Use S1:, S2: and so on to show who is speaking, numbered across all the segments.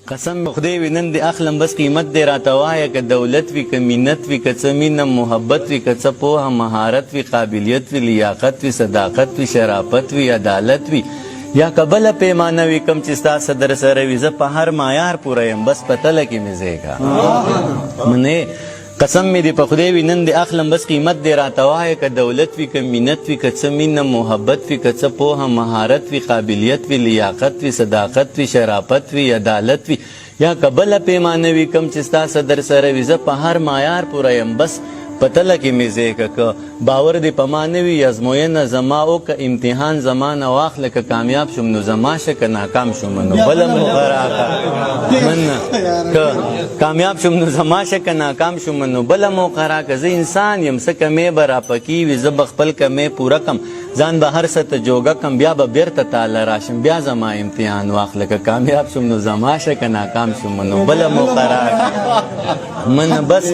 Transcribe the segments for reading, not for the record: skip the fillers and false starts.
S1: قسم مې خدای وي نن دې اخلم بس قیمت دې راته وایه که دولت وي که منت وي که څه مینه محبت وي که څه پوهه مهارت وي قابلیت وي لیاقت وي صداقت وي شرافت وي عدالت وي یا که بله پیمانه وي کوم چې ستا څه درسره وي زه په هر معیار پوره یم بس په تله کې مې ځای کا منې قسم مې دې په خدای وي نن دې اخلم بس قیمت دې راته وایه که دولت وي که منت وي که څه مینه محبت وي که څه پوهه مهارت وي قابلیت وي لیاقت وي صداقت وي شرافت وي عدالت وي یا که بله پیمانه وي کوم چې ستا څه درسره وي زه په هر معیار پوره یم بس په تله کې مې ځای که که باور دې په ما نه وي ازموینه زما وکړه امتحان زما نه واخله که کامیاب شوم نو زما شه که ناکام شوم نو بله موقع راکړه مننه که کامیاب شوم نو زما شه که ناکام شوم نو بله موقع راکړه زه انسان یم څه کمې به راپکې وي زه به خپل کمې پوره کم ځان به هر څه ته جوګه کم بیا به بیرته تاله راشم بیا زما امتحان واخله که کامیاب شوم نو زما شه که ناکام شوم نو بله موقع راکړه منه بس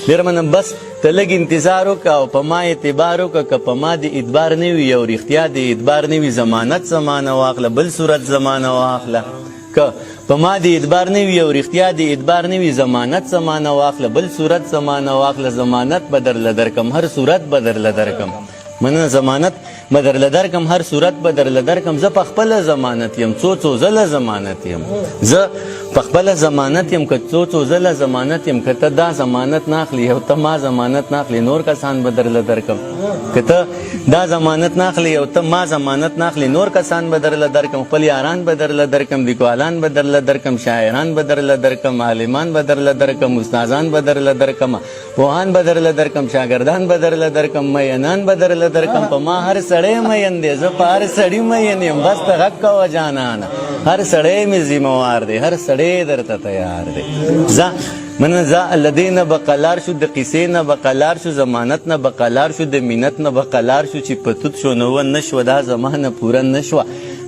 S1: ډېره مننه بس ته لږ انتظار وکړه او په ما اعتبار وکړه که په ما دې اعتبار نه وي او رښتیا دې اعتبار نه وي ضمانت زما نه واخله بل صورت زما نه واخله که په ما دې اعتبار نه وي او رښتیا دې اعتبار نه وي ضمانت زما نه واخله بل صورت زما نه واخله ضمانت به درله درکم هر صورت به درله درکم مننه ضمانت به درله درکم هر صورت به درله درکم زه په خپله ضمانت یم څو څو ځله ضمانت یم زه په خپله ضمانت یم که څو څو ځله ضمانت یم که ته دا ضمانت نه اخلي او ته ما ضمانت نه اخلي نور کسان به درله درکم که ته دا ضمانت نه اخلي او ته ما ضمانت نه اخلي نور کسان به درله درکم خپل یاران به درله درکم لیکوالان به درله درکم شاعران به درله درکم عالمان به درله درکم استادان به درله درکم پوهان به درله درکم شاګردان به درله درکم مینان به درله درکم په ما هر سړی مین دی زه په هر سړي مین یم بس ته غږ کوه جانانه هر سړی مې ذمهوار دی هر سړی درته تیار دی ځه مننه ځه له دې نه به قلار شو د قصې نه به قلار شو ضمانت نه به قلار شو د مینت نه به قلار شو چې په توت شو نو نه شوه دا زمانه پوره نه شوه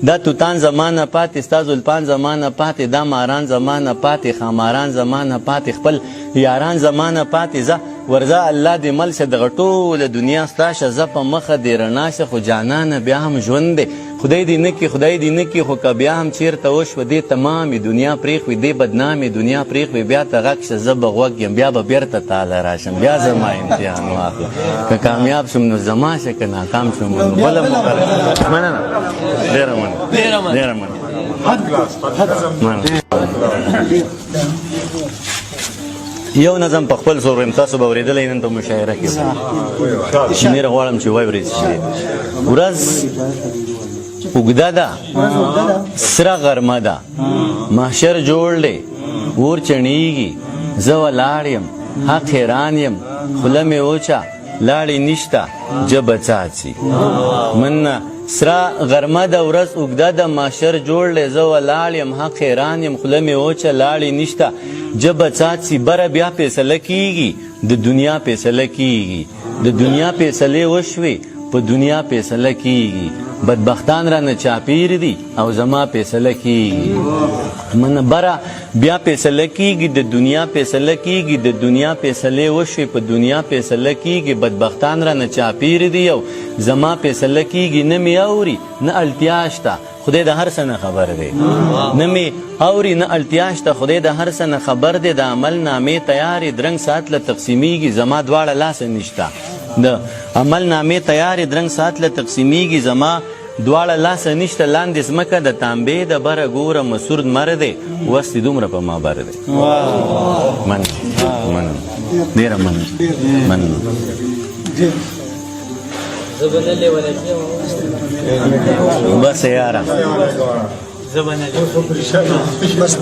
S1: دا توتان زما نه پاتې ستا زلفان زما نه پاتې دا ماران زما نه پاتې ښاماران زما نه پاتې خپل یاران زما نه پاتې ځه ورځه الله دې مل شه دغه ټوله دنیا ستا شه ځه په مخه دې رڼا شه خو جانانه بیا هم ژوند دی خدای دې نه کړي خدای دې نه کړي خو که بیا هم چیرته وشوه دې تمامې دنیا پرېښوې دې بدنامې دنیا پرېښوې بیا ته غږ شه زه به غوږ یم بیا به بیرته تاله راشم بیا زما امتحان واخله که کامیاب شوم نو زما شه که ناکام شوم نو بله مقرره مننه ډېره مننه ډېره مننه یو نظم په خپل زور وایم تاسو به اورېدلی نن په مشاعره کې شمېر غواړم چې واورېد شي ورځ اوږده ده سره غرمه ده محشر جوړ دی اور چڼېږي زه ولاړ یم حق حیران یم خوله مې وچه لاړې نشته ژبه څاڅي مننه سره غرمه ده ورځ اوږده ده محشر جوړ دی زه ولاړ یم حق حیران یم خوله مې وچه لاړې نشته ژبه څاڅي بره بیا فیصله کیږي د دنیا فیصله کیږي د دنیا فیصلې وشوې په دنیا فیصله کیږي بدبختان را نه چاپیر دي او زما فیصله کیږي من بره بیا فیصله کیږي د دنیا فیصله کیږي د دنیا فیصلې وشوې په دنیا فیصله کیږي بدبختان را نه چاپیر دي او زما فیصله کیږي نه مې اوري نه اړتیا شته خدای د هر څه نه خبر دی نه مې اوري نه اړتیا شته خدای د هر څه نه خبر دی د عمل نامې تیارې درنګ ساعت له تقسیمیږي زما دواړه لاسه نشته د عمل نامې تیارې درنګ ساعت له تقسیمیږي زما دواړه لاسه نشته لاندې ځمکه د تانبې د بره ګوره مسور لمر دی وس دې دومره په ما بر دی مننه مننه ډېره مننه مننه بس یاره
S2: بس